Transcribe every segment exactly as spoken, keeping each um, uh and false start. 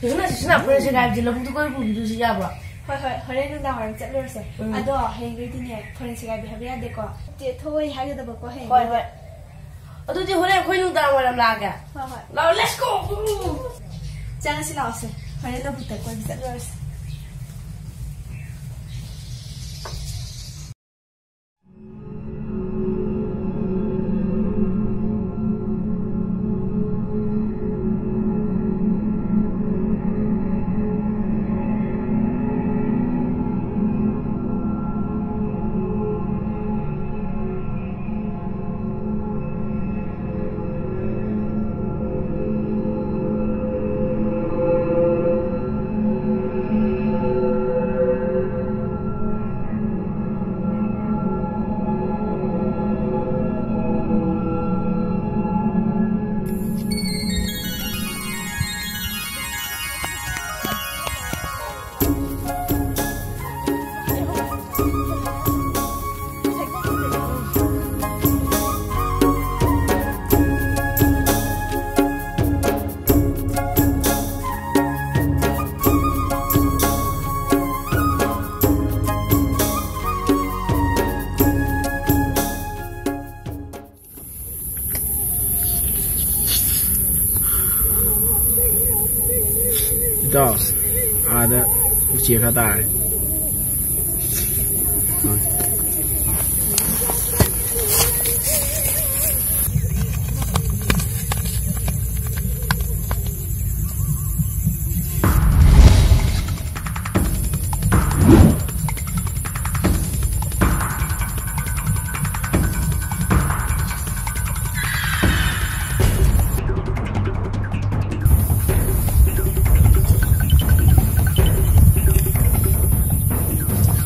ꯁꯤꯁꯤꯅ, ꯁꯤꯁꯤꯅ ꯐꯣꯔꯦꯟꯁꯤꯛ ꯍꯥꯏꯕꯁꯦ ꯂꯧꯕꯨꯛꯇ ꯀꯣꯏꯕ ꯄꯨꯕꯤꯗꯣꯏꯁꯦ ꯌꯥꯕ꯭ꯔꯣ? ꯍꯣꯏ, ꯍꯣꯏ, ꯍꯣꯔꯦꯟ ꯅꯨꯡꯗꯥꯡ ꯋꯥꯏꯔꯝ ꯆꯠꯂꯨꯔꯁꯦ꯫ ꯎꯝ꯫ ꯑꯗꯣ ꯍꯌꯦꯡꯗꯩꯗꯤꯅꯦ, ꯐꯣꯔꯦꯟꯁꯤꯛ ꯍꯥꯏꯕ ꯍꯥꯏꯕ ꯌꯥꯗꯦꯀꯣ꯫ ꯆꯦ ꯊꯣꯛꯑꯣꯏ ꯍꯥꯏꯒꯗꯕꯀꯣ ꯍꯌꯦꯡ꯫ ꯍꯣꯏ, ꯍꯣꯏ꯫ ꯑꯗꯨꯗꯤ ꯍꯣꯔꯦꯟ ꯑꯩꯈꯣꯏ ꯅꯨꯡꯗꯥꯡ ꯋꯥꯏꯔꯝ ꯂꯥꯛꯑꯒꯦ꯫ ꯍꯣꯏ, ꯍꯣꯏ꯫ ꯂꯥꯛꯑꯣ, let's go! ꯆꯪꯉꯁꯤ, ꯂꯥꯛꯑꯣꯁꯦ꯫ ꯍꯣꯔꯦꯟ ꯂꯧꯕꯨꯛꯇ ꯀꯣꯏꯕ ꯆꯠꯂꯨꯔꯁꯦ꯫ ꯏꯇꯥꯎ, ꯑꯥꯗ ꯎꯆꯦꯛ ꯈꯔ ꯇꯥꯔꯦ꯫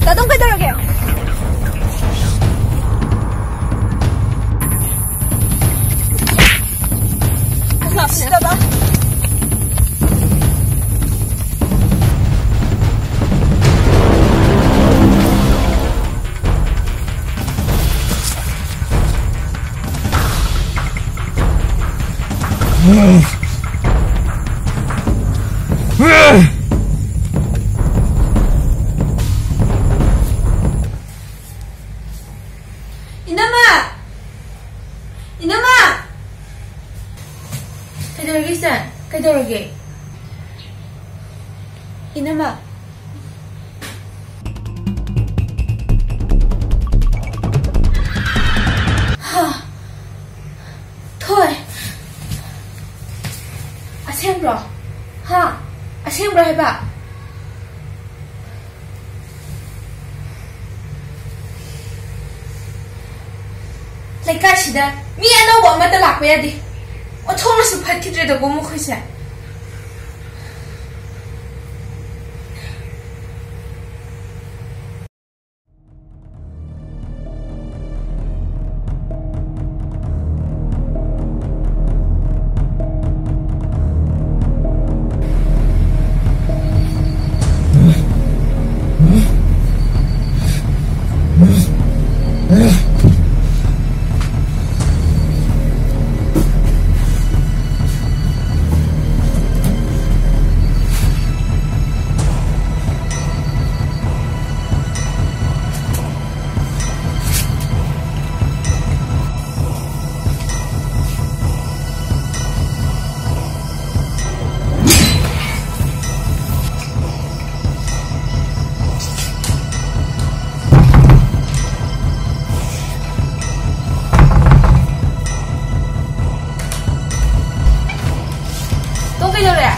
ꯇꯥꯗꯧ ꯀꯩꯗꯧꯔꯒꯦ? ꯏꯅꯝꯃ! ꯏꯅꯝꯃ! ꯀꯩꯗꯧꯔꯒꯦ, ꯏꯆꯦ? ꯀꯩꯗꯧꯔꯒꯦ? ꯏꯅꯝꯃ! ꯍꯥ? ꯊꯣꯏ! ꯑꯁꯦꯡꯕ꯭ꯔꯣ? ꯍꯥ? ꯑꯁꯦꯡꯕ꯭ꯔꯣ ꯍꯥꯏꯕ? ꯂꯩꯀꯥꯏꯁꯤꯗ ꯃꯤ ꯑꯅꯧꯕ ꯑꯃꯠꯇ ꯂꯥꯛꯄ ꯌꯥꯗꯦ꯫ ꯑꯣꯟꯊꯣꯛꯅꯁꯨ ꯐꯠꯈꯤꯗ꯭ꯔꯦꯗꯀꯣ ꯃꯈꯣꯏꯁꯦ꯫ ꯇꯣ, ꯀꯩꯗꯧꯔꯦ?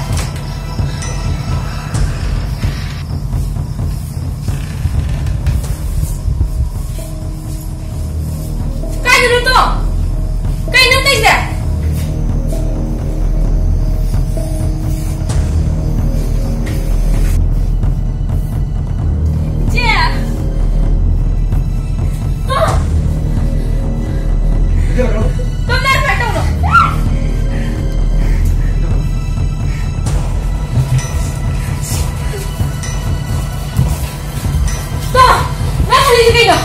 ꯀꯥꯏꯗꯅꯣ ꯇꯣ? ꯀꯩꯅꯣ ꯇꯧꯏꯁꯦ? ꯏꯆꯦ! ꯇꯣ! ꯇꯣ, ꯅꯪ ꯁ꯭ꯋꯥꯏ ꯇꯧꯅꯣ꯫ ꯇꯣ! ꯅꯪ ꯈꯜꯂꯤꯁꯦ ꯀꯩꯅꯣ?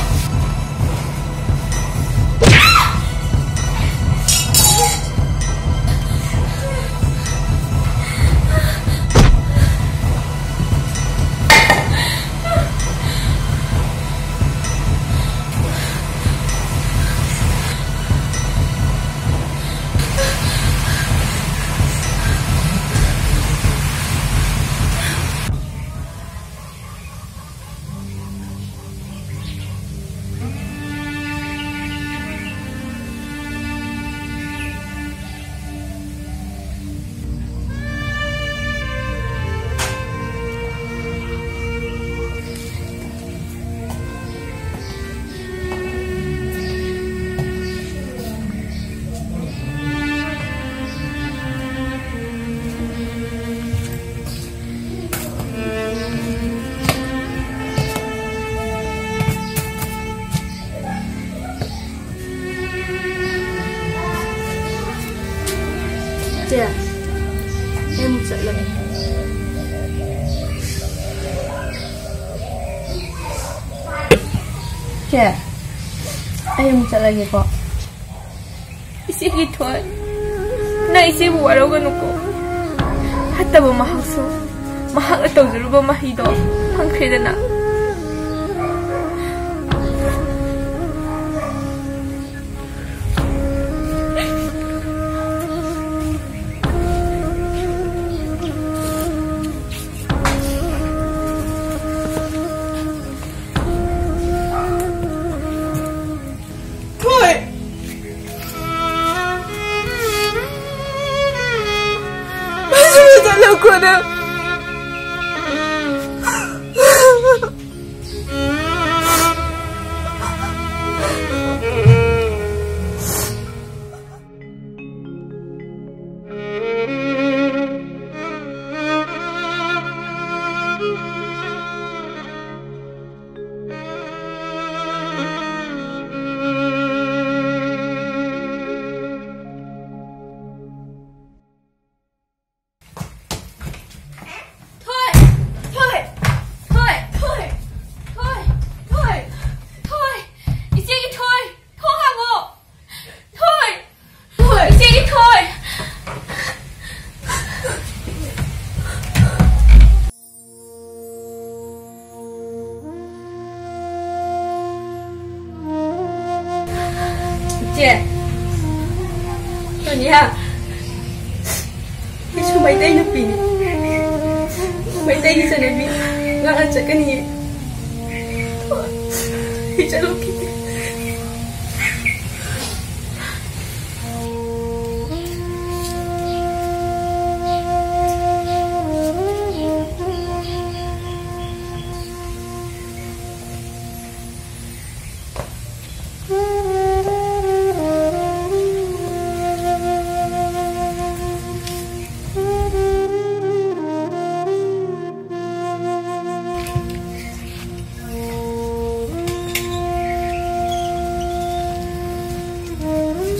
ꯑꯦ, ꯑꯩ ꯑꯃꯨꯛ ꯆꯠꯂꯒꯦꯀꯣ꯫ ꯏꯆꯦꯒꯤ ꯊꯣꯏ, ꯅꯪ ꯏꯆꯦꯕꯨ ꯋꯥꯔꯧꯒꯅꯨꯀꯣ꯫ ꯐꯠꯇꯕ ꯃꯍꯥꯛꯁꯨ ꯃꯍꯥꯛꯅ ꯇꯧꯖꯔꯨꯕ ꯃꯍꯩꯗꯣ ꯐꯪꯈ꯭ꯔꯦꯗꯅ꯫ ꯊꯣꯏ! ꯃꯁꯤꯃ ꯆꯠꯂꯝꯈꯣꯅ꯫ ꯊꯣꯏ! ꯊꯣꯏ! ꯊꯣꯏ! ꯊꯣꯏ! ꯊꯣꯏ! ꯊꯣꯏ! ꯊꯣꯏ! ꯏꯆꯦꯒꯤ ꯊꯣꯏ! ꯊꯣꯡ ꯍꯥꯡꯉꯣ! ꯊꯣꯏ! ꯊꯣꯏ! ꯏꯆꯦꯒꯤ ꯊꯣꯏ! ꯏꯆꯦ! ꯁꯣꯅꯤꯌꯥ! ꯑꯩꯁꯨ ꯃꯩꯇꯩ ꯅꯨꯄꯤꯅꯤ꯫ ꯃꯩꯇꯩꯒꯤ ꯆꯠꯅꯕꯤ ꯉꯥꯛꯅ ꯆꯠꯀꯅꯤꯌꯦ꯫ ꯑꯩ ꯆꯠꯂꯨꯈꯤꯒꯦ꯫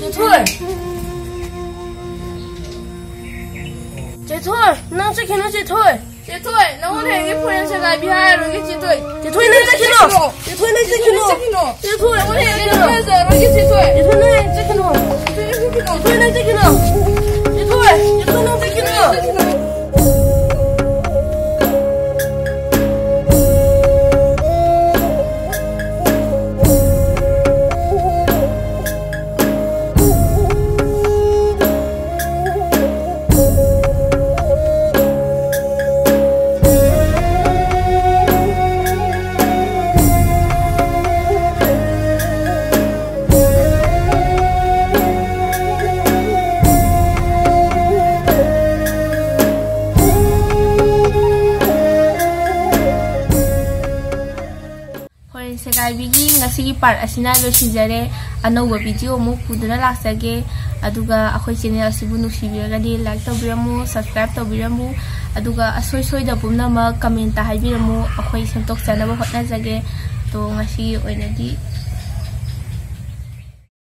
ꯆꯦꯊꯣꯏ! ꯆꯦꯊꯣꯏ! ꯅꯪ ꯆꯠꯈꯤꯅꯨ, ꯆꯦꯊꯣꯏ! ꯆꯦꯊꯣꯏ, ꯅꯉꯣꯟꯗ ꯍꯌꯦꯡꯗꯤ ꯐꯣꯔꯦꯟ ꯁꯦꯒꯥꯏꯕꯤ ꯍꯥꯏꯔꯣꯏꯒꯦ, ꯆꯦꯊꯣꯏ꯫ ꯆꯦꯊꯣꯏ, ꯅꯪ ꯆꯠꯈꯤꯅꯣ꯫ ꯆꯦꯊꯣꯏ, ꯅꯪ ꯆꯠꯈꯤꯅꯣ꯫ ꯆꯦꯊꯣꯏ, ꯅꯉꯣꯟꯗ ꯍꯌꯦꯡꯗꯤ ꯐꯣꯔꯦꯟ ꯁꯦꯒꯥꯏꯔꯣꯏꯒꯦ, ꯆꯦꯊꯣꯏ꯫ ꯆꯦꯊꯣꯏ, ꯅꯪ ꯆꯠꯈꯤꯅꯣ꯫ ꯆꯦꯊꯣꯏ, ꯅꯪ ꯆꯠꯈꯤꯅꯣ꯫ ꯆꯦꯊꯣꯏ, ꯆꯦꯊꯣꯏ, ꯅꯪ ꯆꯠꯈꯤꯅꯣ꯫ ꯐꯣꯔꯦꯟ ꯁꯦꯒꯥꯏꯕꯤꯒꯤ ꯉꯁꯤꯒꯤ ꯄꯥꯔꯠ ꯑꯁꯤꯅ ꯂꯣꯏꯁꯤꯟꯖꯔꯦ꯫ ꯑꯅꯧꯕ ꯚꯤꯗꯤꯑꯣ ꯑꯃꯨꯛ ꯄꯨꯗꯨꯅ ꯂꯥꯛꯆꯒꯦ꯫ ꯑꯗꯨꯒ ꯑꯩꯈꯣꯏ ꯆꯦꯅꯦꯜ ꯑꯁꯤꯕꯨ ꯅꯨꯡꯁꯤꯕꯤꯔꯒꯗꯤ ꯂꯥꯏꯛ ꯇꯧꯕꯤꯔꯝꯃꯨ, ꯁꯕꯁꯀ꯭ꯔꯥꯏꯕ ꯇꯧꯕꯤꯔꯝꯃꯨ꯫ ꯑꯗꯨꯒ ꯑꯁꯣꯏ ꯁꯣꯏꯗ ꯄꯨꯝꯅꯃꯛ ꯀꯃꯦꯟꯇ ꯍꯥꯏꯕꯤꯔꯝꯃꯨ, ꯑꯩꯈꯣꯏ ꯁꯦꯝꯗꯣꯛꯆꯅꯕ ꯍꯣꯠꯅꯖꯒꯦ꯫ ꯇꯣ, ꯉꯁꯤꯒꯤ ꯑꯣꯏꯅꯗꯤ